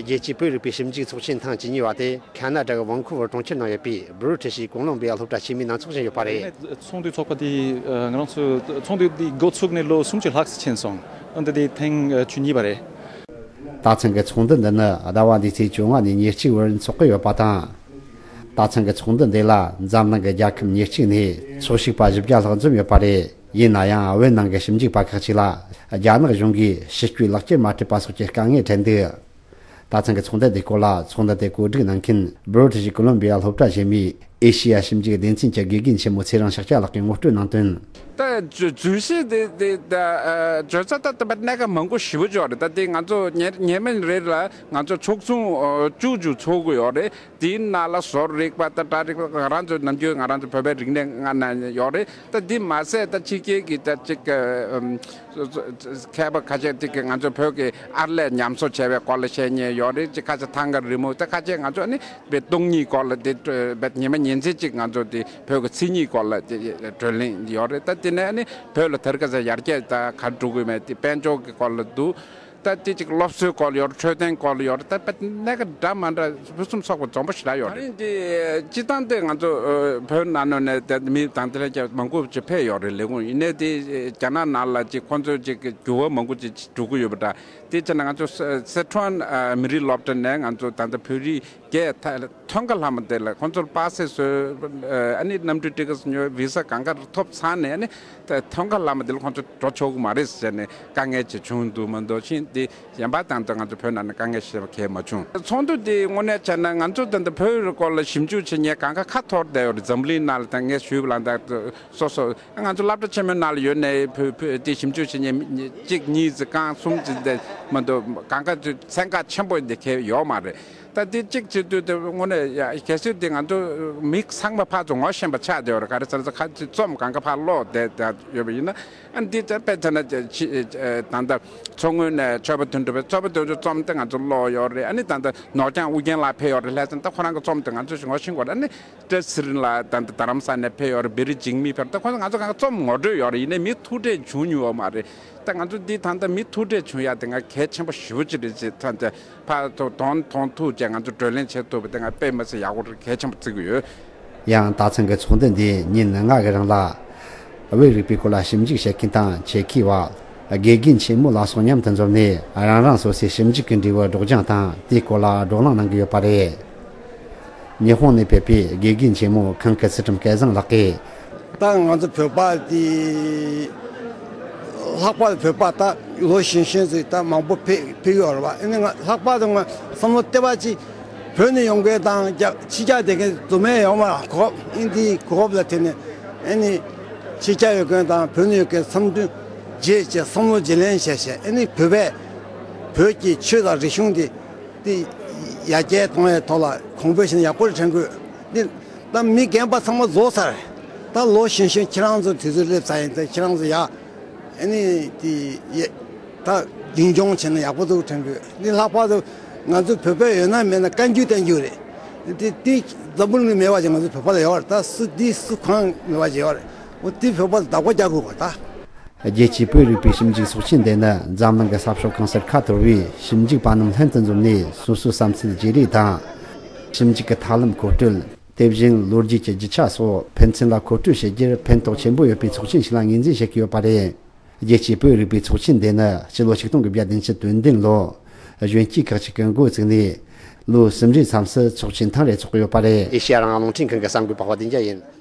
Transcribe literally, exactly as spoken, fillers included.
རྒྱལ་སྤྱིའི་བོད་རིག་པའི་ཞིབ་འཇུག་ཚོགས་ཆེན་ཐེངས་བཅུ་གཉིས་པ་དེ་ཁ་ན་ཌ་གི་ཝང་ཁུ་ཝར་གྲོང་ཁྱེར་ནང་ཡོད་པའི་British Columbia སློབ་གྲྭ་ཆེན་མོའི་ནང་འཚོགས་བཞིན་ཡོད་པ་རེད། ཚོགས་འདུ་ཚོགས་པ་དེ་ང་རང་ཚོ་ཚོགས་འདུ་འདི་འགོ་ཚུགས་ནས་ལོ་སུམ་ཅུ་ལྷག་ཙམ་ཕྱིན་སོང་། ཨ་འདི་དེ་ཐེངས་བཅུ་གཉིས་པ་རེད། ད་ཐེངས་ཀྱི་ཚོགས་འདུ་འདི་ནི་ཟླ་བ་འདིའི་ཚེས་བཅོ་ལྔ་ནས་ཉེར་གཅིག་བར་འཚོགས་ཀྱི་ཡོད་པ་དང་། ད་ཐེངས་ཀྱི་ཚོགས་འདུ་འདི་ལ་འཛམ་གླིང་གི་རྒྱལ་ཁབ་ཉེར་གཅིག་ནས་ཚོགས་ཞུགས་པ་བཞི་བརྒྱ་ལྷག་འཛོམས་ཡོད་པ་རེད། ཡིན་ན་ཡང་བོད་ནང་གི་ཞིབ་འཇུག་པ་ཁག་ཅིག་ལ་རྒྱ་ནག་གཞུང་གིས་ཞི་རྒོལ་ལག་ཁྱེར་མ་སྤྲད་པ་སོགས་ཀྱི་དཀའ་ངལ་འཕྲད་འདུག་ད་ཐེངས་ཀྱི་ཚོགས་འདུ་དེའི་སྐོར་ལ་ཚོགས་འདུ་དེ་གོ་སྒྲིག་གནང་མཁན་British Columbia སློབ་གྲྭ་ཆེན་མོའི་ཨེ་ཤེ་ཡ་ཞིབ་འཇུག་སྡེ་ཚན་གྱི་དགེ་རྒན་ཆེན་མོ་ཚེ་རིང་ཤཱཀྱ་ལགས་ཀྱིས་ངོ་སྤྲོད་གནང་དོན། ད་བརྗོད་བརྗོད་གཞི་དེ་དེ་ད་ཨ་བརྗོད་ས་ད་ད་པ་གནད་འགག་མང་པོ་ཞེ་པོ་ཅིག་ཡོད་རེད། ད་དེ་ང་ཚོ་ཉེ་ཉེ་མ་རེད་ལ་ང་ཚོ་ཚོགས་ཆུང་ཨ་བཅུ་བཅུ་ཚོགས་དགོས་ཡོད་རེད། དེའི་ནང་ལ་བཟོ་རིག་པ་དང་སྒྲ་རིག་པ་ང་རང་ཚོ་ནམ་རྒྱུན་ང་རང་ཚོ་བོད་པའི་རིག་གནས་ལྔ་ནང་ཡོད་རེད། ད་འདི་མ་ཟད་ད་ཕྱི་རྒྱལ་གྱི་ད་ཅིག་ཨམ་མཁས་པ་ཁ་ཤས་ཅིག་གིས་ང་ཚོ་བོད་ཀྱི་ཨར་ལས་ཉམས་གསོ་བྱས་པའི་སྐོར་ལ་བཤད་མཁན་ཡོད་རེད། ཅིག་ཁ་ཤས་ཐང་ག་རི་མོ། ད་ཁ་ཤས་ང་ཚོ་ཨ་ནི་བོད་སྟོང་ཉིད་སྐོར་ལ་དེ་བོད་ཉི་མ་ཉིན་མཚན་ཅིག་ང་ཚོ་དེ་བོད་ཀྱི་མཚན་ཉིད་སྐོར་ལ་དེ་བགྲོ་གླེང་ཡོད་རེད། ད་དེ་ནས་ཨ་ནི་བོད་ལ་དེར་ཁ་ས་ཡར་རྒྱས་ད་ག་རེ་འགྲོ་གི་མེད་དེ་དཔལ་འབྱོར་གྱི་སྐོར་ལ་འདུག་ད་དེ་ཅིག་སློབ་གསོའི་སྐོར་ཡོད་རེད། འཕྲོད་བསྟེན་སྐོར་ལ་ཡོད་རེད། ད་དཔེ་གནད་འགག་འདྲ་མ་འདྲ་ཕུན་སུམ་ཚོགས་པ་འཛོམས་པོ་ཞེ་དྲག་ཡོད་རེད། ཨ་ནི་དེ་སྤྱི་བཏང་དེ་ང་ཚོ་ཨ་བོད་ནང་ནང་ནས་དེ་མི་དང་དེ་ལས་ཀྱང་མང་པོ་ཅིག་ཕེབས་ཡོད་རེད། ལས་ཁུངས་ཡིན་ནའི་དེ་རྒྱ་ནག་ནང་ལ་ཅིག་ཁོང་ཚོས་ཅིག་འགྱུར་བ་མང་པོ་ཅིག་འགྲོ་གི་ཡོད་པ་འདྲ། དེ་བྱས་ན་ང་ཚོ་སི་སི་ཁྲོན་ཨ་མི་རིགས་སློབ་གྲྭ་ནས་ང་ཚོ་ད་ལྟ་བོད་རིགས་བརྒྱད་ཐོན་ཁ་ལྷག་མ་དེ་ལ་ཁོང་ཚོར་པ་སེ་བཟོས། ཨ་ནི་གནམ་གྲུའི་ཊི་ཀེ་ཊི་ཉོས། བི་ས་གང་ག་ཐོབ་ཚར་ནས་ཨ་ནི་ཐོན་ཁ་ལྷག་མ་དེ་ལ་ཁོང་ཚོ་འགྲོ་ཆོག་གི་མ་རེད་ཟེར་ནས་དཀའ་ངལ་ཅིག་བྱུང་འདུག་མ་གཏོགས་ཕྱིན་དེ་གཞན་པ་དང་ད་ང་ཚོ་བོད་ནང་ནས་དཀའ་ངལ་ཞེ་པོ་གང་ཡང་མ་བྱུང་། ཚོགས་འདུ་དེ་དངོས་གནས་བྱས་ན་ང་ཚོ་ད་ལྟ་བོད་ཀྱི་སྐོར་ལ་ཞིབ་འཇུག་བྱེད་མཁན་གང་ག་ཁ་འཐོར་བསྡད་ཡོད་རེད། འཛམ་གླིང་ནང་ལ་ད་ངས་ཞུས་པ་ལ་ད་སོ་སོ་ང་ཚོ་སློབ་གྲྭ་ཆེན་མོའི་ནང་ལ་ཡོད་ནའི་བོད་བོད་དེ་ཞིབ་འཇུག་བྱེད་མཁན་གཅིག་གཉིས་ཙམ་རྐང་གསུམ་ཙམ་དེ་མ་གཏོགས་གང་ག་ཚོས་ཚན་ཁག་ཆེན་པོ་འདི་གས་ཡོད་མ་རེད། ད་འདི་གཅིག་བྱེད་དུས་དེ་དངོས་གནས་ཡ་གལ་སྲིད་དེ་ང་ཚོ་མི་ཚང་མ་ཕར་ཚུར་ངོ་ཤེས་པ་ཆགས་བསྡད་ཡོད་རེད། ག་རེ་ཟེར་ན་ཁ་ཅིག་རྩོམ་གང་ག་ཕར་ཀློག་བསྡད་བསྡད་ཡོད་པ་ཡིན་ན། ཨ་འདི་ད་དཔེ་བྱས་ན་ཅི་ཅི་ད་ལྟ་མཚོ་སྔོན་ནས་ཆོས་པ་དོན་གྲུབ་པའི་ཆོས་པ་དོན་གྲུབ་རྩོམ་དེ་ང་ཚོ་ཀློག་ཡོད་རེད། ཨ་ནི་ད་ལྟ་ནོར་སྐྱང་ཨུ་རྒྱན་ལགས་ཕེབས་ཡོད་རེད། ལྷ་ས་ད་ཁོ་རང་གི་རྩོམ་དེ་ང་ཚོ་ཞིག་ངོ་ཤེས་དགོས་རེད། ཨ་ནི་བཀྲ་ཤིས་ཚེ་རིང་ལགས་ད་ལྟ་རྡ་རམ་ས་ལ་ནས་ཕེབས་ཡོད་རེད། བེ་རི་འཇིགས་མེད་ཕེབས། ད་ཁོ་ཚོ་ང་ཚོ་གང་ག་རྩོམ་ངོ་སྤྲོད་ཡོད་རེད། ཡིན་ནའི་མི་ཐུག་འཕྲད་བྱུང་མྱོང་ཡོད་མ་རེད། ད་ང་ཚོ་འདི་ད་ལྟ་མི་ཐུག་འཕྲད་བྱུང་ཡ་དེ་ང་གལ་ཆེན་པོ་ཞེ་པོ་ཅིག་རེད་ཅེས་ད་ལྟ་ཕར་ཚུར་གདོང་མཐོང་ཐུབ་བྱས་ང་ཚོ་བགྲོ་གླེང་བྱེད་ཐུབ་པ་དེ་ང་དཔེ་མི་སྲིད་ཡག་པོ་རེད། གལ་ཆེན་པོ་བརྩི་གི་ཡོད། ཡང་ད་ཐེངས་ཀྱི་ཚོགས་འདུ་འདིའི་ཉིན་ལྔ་གི་རིང་ལ། བོད་རིག་པའི་སྐོར་ལ་ཞིབ་འཇུག་བྱེད་མཁན་དང་ཆེད་མཁས་པ། དགེ་རྒན་ཆེན་མོ་ལ་སོགས་མཉམ་དུ་འཛོམས་ནས་རང་རང་སོ་སོའི་ཞིབ་འཇུག་གི་འབྲས་བུ་སྒྲོག་སྦྱང་དང་དེའི་སྐོར་ལ་བགྲོ་གླེང་གནང་གི་ཡོད་པ་རེད། ཉི་ཧོང་ནས་ཕེབས་པའི་དགེ་རྒན་ཆེན་མོ་ཁང་གི་ཚུལ་ཁྲིམས་སྐལ་བཟང་ལགས་ཀྱིས། ད་ང་ཚོ་བོད་པ་དེ་ལྷག་པར་བོད་པ་ད་ལོ་གཞོན་གཞོན་ཚོས་ད་མང་པོ་ཕེབས་ཕེབས་ཡོད་རེད་བ། ཨ་ནི་ང་ལྷག་པར་དུ་ང་བསམ་བློ་གཏད་པ་ཅིག་བོད་ནས་ཡོང་མཁན་དང་རྒྱ་ཕྱི་རྒྱལ་བསྡད་མཁན་རྫུན་མ་ཡོད་མ་རེད། གོ་སྐབས་ཨིན་དེའི་གོ་སྐབས་ལ་བརྟེན་ནས་ཨ་ནི་ཕྱི་རྒྱལ་ཡོད་མཁན་དང་བོད་ནས་ཡོད་མཁན་འཚམས་མཐུན་བྱས་བྱས་བསམ་བློ་བརྗེ་ལེན་བྱས་བྱས། ཨ་ནི་བོད་པས་བོད་ཀྱི་ཆོས་དང་རིག་གཞུང་དེ་དེ་ཡར་རྒྱས་གཏོང་ཡའི་ཐོག་ལ་གོང་འཕེལ་ཕྱིན་ན་ཡག་པོ་རེད་དྲན་དགོས། འདི་ད་མི་རྒན་པ་ཚང་མ་རྫོགས་ཚར་རེད། ད་ལོ་གཞོན་གཞོན་ཁྱེད་རང་ཚོ་དུས་ཚོད་སླེབས་ཚར་ཡིན། ད་ཁྱེད་རང་ཚོ་ཡ་ཨ་ནི་དེ་ཡ་ད་རྒྱུན་སྐྱོང་བྱས་ན་ཡག་པོ་འདུག་དྲན་དགོས། འདི་ལྷག་པར་དུ་ང་ཚོ་བོད་པ་ཡོད་ན་མེད་ན་བཀའ་འགྱུར་བསྟན་རྒྱུ་རེད། དེ་དེ་འཛམ་བུ་གླིང་ནས་མེད་པ་ཅིག་ང་ཚོ་བོད་པ་ལ་ཡོད་རེད། ད་སུ་འདི་སུ་གང་མེད་པ་ཅིག་ཡོད་རེད། འོ་དེ་བོད་པ་ལ་བདག་པོ་རྒྱག་དགོས་པ་ད། རྒྱལ་སྤྱིའི་བོད་རིག་པའི་ཞིབ་འཇུག་ཚོགས་ཆེན་འདི་ནི་འཛམ་གླིང་གི་ས་ཕྱོགས་གང་སར་ཁ་འཐོར་བའི་ཞིབ་འཇུག་པ་རྣམས་ལྷན་དུ་འཛོམས་ནས་སོ་སོའི་བསམ་ཚུལ་བརྗེ་རེས་དང་། ཞིབ་འཇུག་གི་ཐབས་ལམ་མཁོ་སྤྲོད། དེ་བཞིན་ལོ་རྒྱུས་ཀྱི་རྒྱུ་ཆ་སོགས་ཕན་ཚུན་ལ་མཁོ་སྤྲོད་བྱེད་རྒྱུར་ཕན་ཐོགས་ཆེན་པོ་ཡོད་པའི་ཚོགས་ཆེན་ཞིག་ལ་ངོས་འཛིན་བྱེད་ཀྱི་ཡོད་པ་རེད། རྒྱལ་སྤྱིའི་བོད་རིག་པའི་ཚོགས་ཆེན་འདི་ནི་སྤྱི་ལོ་ཆིག་སྟོང་དགུ་བརྒྱ་བདུན་ཅུ་དོན་བདུན་ལོ་གཞོན་སྐྱེས་ཁག་ཅིག་གིས་འགོ་བཙུགས་ནས་ལོ་གསུམ་རེའི་མཚམས་སུ་ཚོགས་ཆེན་ཐེངས་རེ་འཚོགས་ཀྱི་ཡོད་པ་རེད། ཨེ་ཤེ་ཡ་རང་དབང་རླུང་འཕྲིན་ཁང་གི་གསར་འགོད་པ་དཔལ་ལྡན་རྒྱལ་ཡིན།